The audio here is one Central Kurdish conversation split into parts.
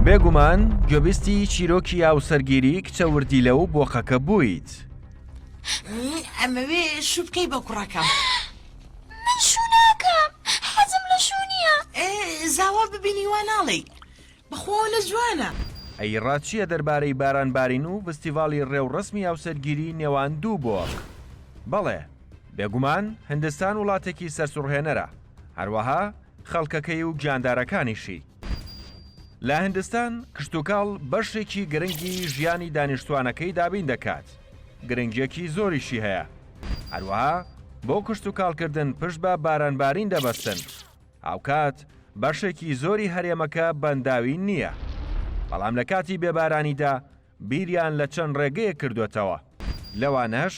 بێگومان گوێبیستی چیرۆکی هاوسەرگیری کچە وردیلە و بۆقەکە بوویت. ئەمەوێ شوو بکەی بە کوڕەکەم. من شوو ناکەم حەزم لە شوو نییە. زاوا ببینی وا ناڵێی. بەخوا ئەوەنە جوانە. ئەی ڕات چییە دەربارەی باران بارین و ڤستیڤاڵی ڕێوڕەسمی هاوسەرگیری نێوان دوو بۆق؟ بەڵێ، بێگومان هندستان وڵاتێکی سەرسوڕهێنەرە، هەروەها خەڵکەکەی و گیاندارەکانیشی. لە هندستان کشتوکاڵ بەشێکی گرنگی ژیانی دانیشتوانەکەی دابین دەکات، گرنگییەکی زۆریشی هەیە. هەروەها بۆ کشتوکاڵکردن پشت بە بارانبارین دەبەستن. هاوکات بەشێکی زۆری هەرێمەکە بەنداوی نییە، بەڵام لە کاتی بێبارانیدا بیریان لە چەند ڕێگەیەک کردۆتەوە، لەوانەش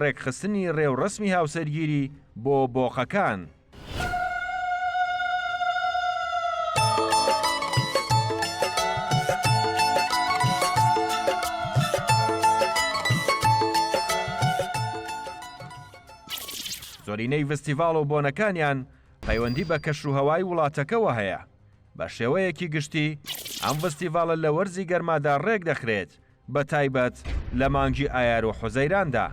ڕێکخستنی ڕێوڕەسمی هاوسەرگیری بۆ بۆقەکان. زۆرینەی ڤستیڤاڵ و بۆنەکانیان پەیوەندی بە کەشوهەوای وڵاتەکەوە هەیە. بە شێوەیەکی گشتی ئەم ڤستیڤاڵە لە وەرزی گەرمادا ڕێکدەخرێت، بە تایبەت لە مانگی ئایار و حوزەیراندا.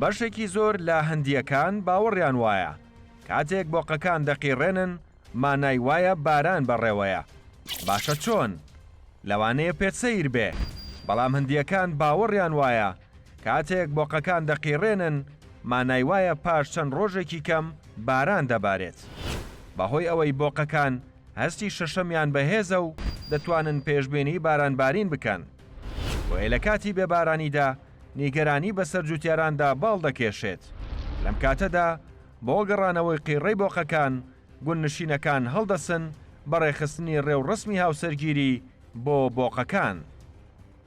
بەشێکی زۆر لە هندییەکان باوەڕیان وایە کاتێک بۆقەکان دەقیڕێنن مانای وایە باران بەڕێوەیە. باشە چۆن؟ لەوانەیە پێت سەیر بێ، بەڵام هندییەکان باوەڕیان وایە کاتێک بۆقەکان دەقیڕێنن مانای وایە پاش چەند ڕۆژێکی کەم باران دەبارێت. بەهۆی ئەوەی بۆقەکان هەستی شەشەمیان بەهێزە و دەتوانن پێشبینی بارانبارین بکەن، بۆیە لە کاتی بێبارانیدا نیگەرانی بەسەر جوتیاراندا باڵ دەکێشێت. لەم کاتەدا بۆ گەڕانەوەی قیڕەی بۆقەکان، گوندنشینەکان هەڵدەسن بە ڕێکخستنی ڕێوڕەسمی هاوسەرگیری بۆ بۆقەکان.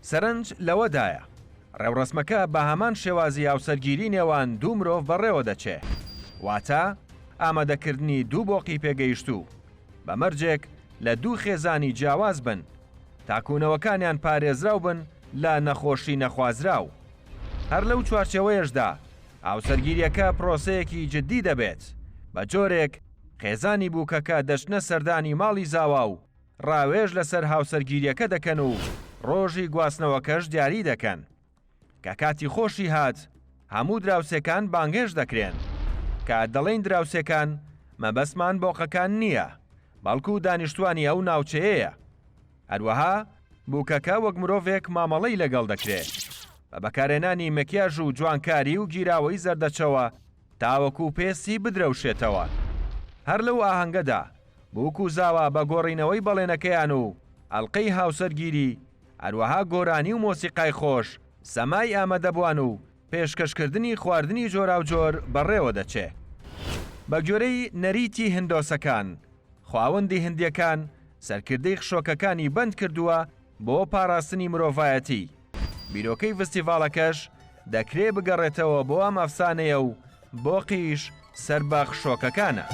سەرنج لەوەدایە، ڕێوڕەسمەکە بە هەمان شێوازی هاوسەرگیری نێوان دوو مرۆڤ بەڕێوەدەچێ، واتە ئامادەکردنی دوو بۆقی پێگەیشتوو، بە مەرجێک لە دوو خێزانی جیاواز بن، تاکوو نەوەکانیان پارێزراو بن لە نەخۆشی نەخوازراو. هەر لەو چوارچێوەیەشدا هاوسەرگیرییەکە پرۆسەیەکی جددی دەبێت، بە جۆرێک خێزانی بووکەکە دەچنە سەردانی ماڵی زاوا و ڕاوێژ لەسەر هاوسەرگیرییەکە دەکەن و ڕۆژی گواستنەوەکەش دیاری دەکەن. کە کاتی خۆشی هات هەموو دراوسێکان بانگهێشت دەکرێن. کە دەڵێین دراوسێکان مەبەستمان بۆقەکان نییە، بەڵکو دانیشتوانی ئەو ناوچەیەیە. هەروەها بووکەکە وەک مرۆڤێک مامەڵەی لەگەڵ دەکرێ. بە بەکارهێنانی مەکیاژ و جوانکاری و گیراوەی زەردەچەوە تاوەکو پێستی بدرەوشێتەوە. هەر لەو ئاهەنگەدا بووک و زاوا بە گۆڕینەوەی بەڵێنەکەیان و ئەڵقەی هاوسەرگیری، هەروەها گۆرانی و مۆسیقای خۆش، سەمای ئامادەبووان و پێشکەشکردنی خواردنی جۆراوجۆر بەڕێوەدەچێ. بەگوێرەی نەریتی هندۆسەکان، خواوەندی هندییەکان سەرکردەی خشۆکەکانی بەند کردووە بۆ پاراستنی مرۆڤایەتی، بیرۆکەی ڤستیڤاڵەکەش دەکرێ بگەڕێتەوە بۆ ئەم ئەفسانەیە و بۆقیش سەر بە خشۆکەکانە.